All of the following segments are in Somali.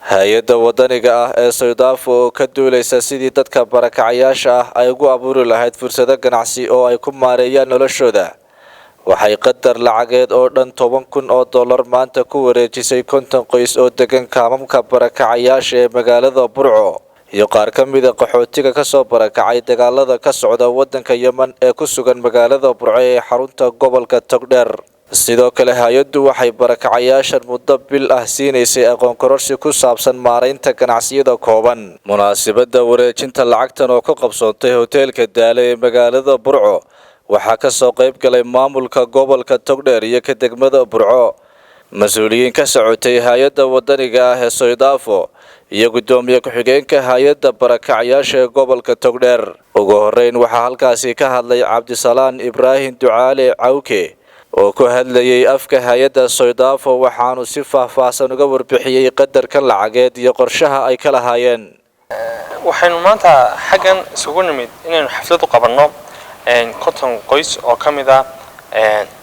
Hay-adda wadaniga ah ee Soydaafo oo ka duuleysa sidii dadka barakacayaasha ah ay ugu abuuri lahayd fursado ganacsi oo ay ku maareeyaan noloshooda, waxay qadar lacageed oo dhan $10,000 maanta ku wareejisay 50 qoys oo degan kaamamka barakacayaasha ee magaalada Burco iyo qaar ka mida qaxootiga kasoo barakacay dagaalada ka socda wadanka Yemen ee ku sugan magaalada Burco ee xarunta gobolka Togdheer. Sidoo kale hay-addu waxay barakacayaashan muddo bil ah siinaysay aqoon kororsi ku saabsan maaraynta ganacsiyada kooban. Munaasabada wareejinta lacagtan oo ka qabsoontay hoteelka Daale ee magaalada Burco waxaa kasoo qayb galay maamulka gobolka Togdheer iyo ka degmada Burco, mas-uuliyiin ka socotay hay-adda wadaniga ah ee Soydaafo iyo guddoomiye ku-xigeenka hay-adda barakacayaasha ee gobolka Togdheer. Ugu horeyn waxaa halkaasi ka hadlay Cabdisalaan Ibraahim Ducaale Cawke oo ku hadlayay afka hay-adda Soydaafo, waxaanu si faahfaahsan uga warbixiyey qadarkan lacageed iyo qorshaha ay ka lahaayeen. Waxaynu maanta xaggan isugu nimid inaynu xaflad u qabanno 50 qoys oo ka mid ah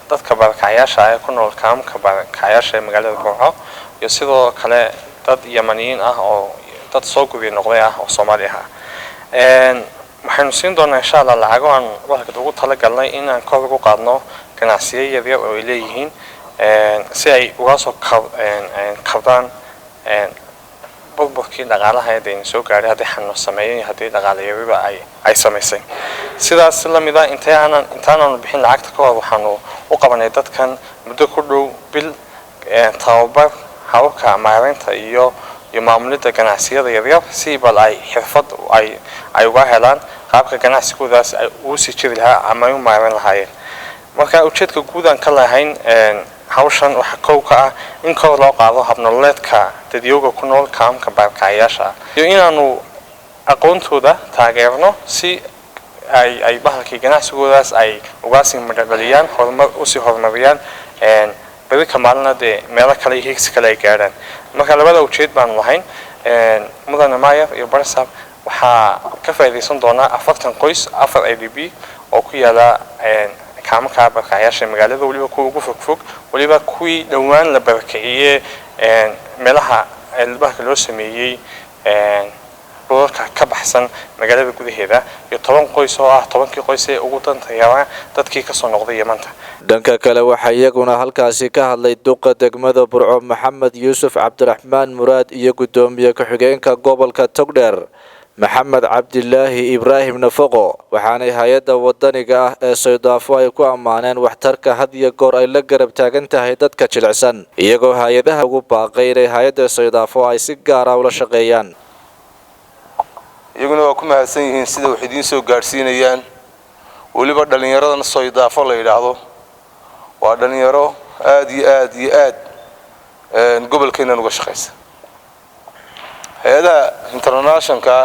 dadka barakacayaasha ee ku nool kaamka barakacayaasha ee magaalada Burco, iyo sidoo kale dad Yamaniyiin ah oo dad soo gurya noqday ah oo Soomaali ah. Waxaynu siin doonaa, insha Allah, lacago aan walka ugu talagalnay in aan kor ugu qaadno ganacsiyo yaryar oo ay leeyihiin, si ay uga soo kabdaan burburkii dhaqaalaha ee dayna soo gaadhay, haddii xanuun sameeyay, haddii dhaqaalayariba ay samaysay. Sidaas la mid ah, intee aanan intaanaanu bixin lacagta ka hor, waxaanu u qabanay dadkan muddo ku dhow bil tababar hababka maareynta iyo maamulidda ganacsiyada yaryar, si bal ay xirfad ay uga helaan qaabka ganacsigoodaas ay ugu sii jiri lahaa ama ay u maareyn lahaayeen. Marka ujeedka guud aan ka lahayn hawshan waxaa kow ka ah in kor loo qaado habnololeedka dadyooga ku nool kaamka barakacayaasha ah, iyo inaanu aqoontooda taageerno si ay bahalkii ganacsigoodaas ay ugaasii midhodhaliyaan, horumar usii horumariyaan, beri ka maalina dee meelo kale iyo higsi kale ay gaadhaan. Marka labada ujeed baanu lahayn. Mudane maayar iyo barsab, waxaa ka faa'iidaysan doonaa 40 qoys, 4 IDP oo ku yaala kaamka barakacayaasha magaalada, weliba kuwa ugu fogfog, weliba kuwii dhowaan la barakiciyey meelaha bahalka loo sameeyey dhulalka ka baxsan magaalada gudaheeda, iyo 10 qoys oo ah 10kii qoys ee ugu danta yaraa dadkii kasoo noqday Yamanta. Dhanka kale waxaa iyaguna halkaasi ka hadlay duqa degmada Burco Maxamed Yuusuf Cabdiraxmaan Muraad iyo guddoomiye ku-xigeenka gobolka Togdheer Maxamed Cabdilaahi Ibraahim Nafaqo, waxaanay hay-adda wadaniga ah ee Soydaafo ay ku ammaaneen waxtarka had iyo goor ay la garab taagan tahay dadka jilicsan, iyagoo hay-adaha ugu baaqay inay hay-adda Soydaafo ay si gaara ula shaqeeyaan. Iyaguna waa ku mahadsan yihiin sida wax idiin soo gaadhsiinayaan. Weliba dhallinyaradan Soydaafo la yidhaahdo waa dhallinyaro aada iyo aad iyo aad gobolkeennan uga shaqaysa. Hay-adaha internationalka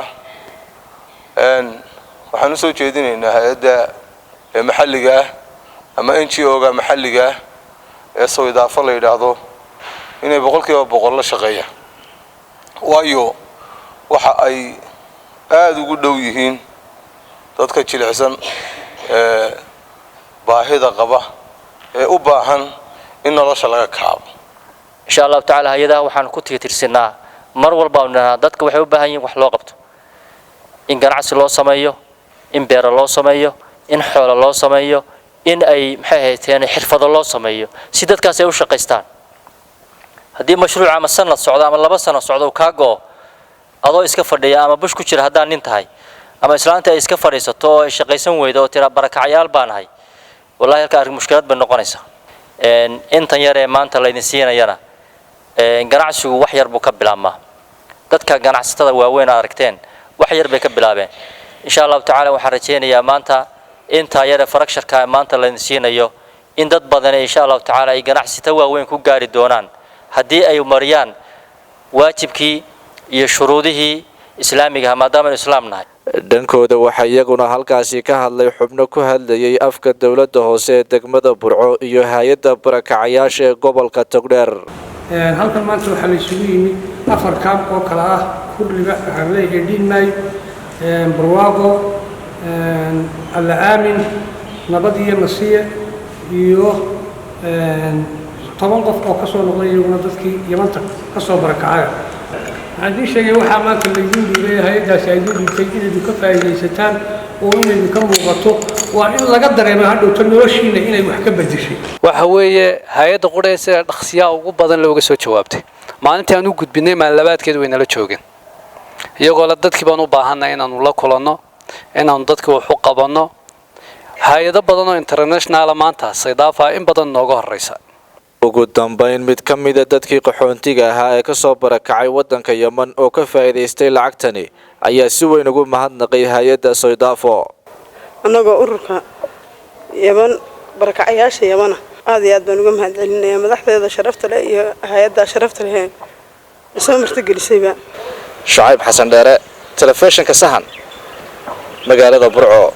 waxaan usoo jeedinaynaa hay-adda maxalliga ah ama NGO-ga maxalliga ah ee Soydaafo la yidhaahdo inay 100% la shaqeeyaan, waayo waxa ay aada ugu dhow yihiin dadka jilicsan ee baahida qaba ee u baahan in nolosha laga kaabo. Insha Allahu tacaala, hay-adaha waxaanu ku tiirtirsinaa mar walba dhahnaa dadka waxay u baahan yihin wax loo qabto, in ganacsi loo sameeyo, in beero loo sameeyo, in xoolo loo sameeyo, in ay maxay hayteen xirfado loo sameeyo, si dadkaas ay u shaqaystaan. Haddii mashruuc ama sanad socdo ama 2 sano socdo kaa go'o adoo iska fadhiya ama bush ku jira, haddaan nin tahay ama islaanta ay iska fadhiisato oo ay shaqaysan weydo oo tiraa "Barakacyaal baan ahay," wallahi halka arrin mushkilad bay noqonaysaa. Intan yar ee maanta laydin siinayana, ganacsigu wax yar buu ka bilaabmaa. Dadka ganacsatada waaweyn aad aragteen wax yar bay ka bilaabeen. Insha Allahu tacaala, waxaan rajaynayaa maanta intaa yar ee fractionka maanta laydin siinayo in dad badan insha Allahu tacaala ay ganacsata waaweyn ku gaari doonaan, haddii ay mariyaan waajibkii iyo shuruudihii islaamiga ah, maadaama aynu islaam nahay. Dhankooda waxaa iyaguna halkaasi ka hadlay xubno ku hadlayay afka dowladda hoose ee degmada Burco iyo hay-adda barakacayaasha ee gobolka Togdheer. Halkan maanta waxaa la isugu yimid afar kaam oo kale ah Kudliba, waxaan leeyahay Dhiinmay, Barwaaqo, Alla Aamin, Nabad iyo Nasiye, iyo 10 qof oo ka soo noqday iyaguna dadkii Yamanta ka soo barakacaya. Waxaan idiin sheegay waxaa maanta laydin dhiibay, hay-addaasi ay idiin dhiibtay, inaydu ka faa'iidaysataan oo inaydu ka muuqato. Waa in laga dareemo hadhowto noloshiina inay wax ka bedeshay. Waxa weeye hay-adda qudhee sida dhaqsiyaa ugu badan looga soo jawaabtay. Maalintii aan u gudbinay maalin labaadkeed way nala joogeen, iyagoo la dadkii baan u baahanay inaanu la kulanno, inaanu dadkii wax u qabanno. Hay-ado badan oo international-a maanta Saydaafa in badan nooga horeysa. Ugu dambayn, mid ka mida dadkii qaxoontiga ahaa ee kasoo barakacay waddanka Yemen oo ka faa'iidaystay lacagtani ayaa si weyn ugu mahadnaqay hay-adda Soydaafo. Annagoo ururka Yeman, barakacayaasha Yamana, aad iyo aad baan uga mahad celinayaa madaxdeeda sharafta leh iyo hay-adda sharafta leh soo martigelisayba. Shacayb Xasan Dheere, Telefishinka Sahan, magaalada Burco.